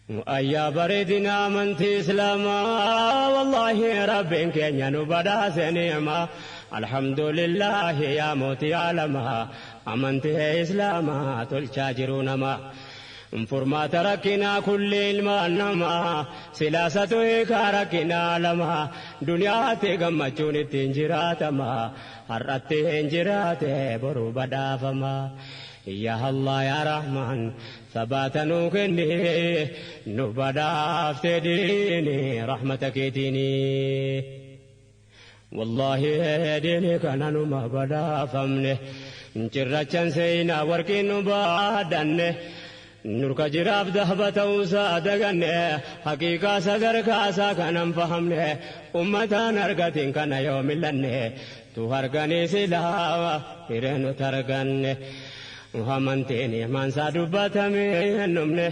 Ayyaa bareedina amantii Islaamaa, wallaahi Rabbiin keenya nu badhaase ni'maa. Alhamdulillaahi yaa mootii aalamaa, amantii Islaamaa tolchaa jiru namaa. Furmaata rakkinaa kulli ilmaan namaa, silaasatu hiikaa rakkinaa lamaa, duniyaatti gammachuun ittiin jiraatama, har'atti hin jiraate boru badhaafama. Yaa Allah yaa Rahmaan, sabaata nuu kenni, nu badhaafte diini rahmata keetiini. Wallaahi diini kana numa badhaafamne, cirrachan seenaa warqiin nu baadhanne. Nurka jiraaf dahba ta'uusaa daganne, haqiiqaa sadarkaasaa kanan fahamne, ummataan argatiin kana yoo millanne, tu harganii silaa hiree nu targanne. Amantiin imaansaa dubbatamee hin dhumne,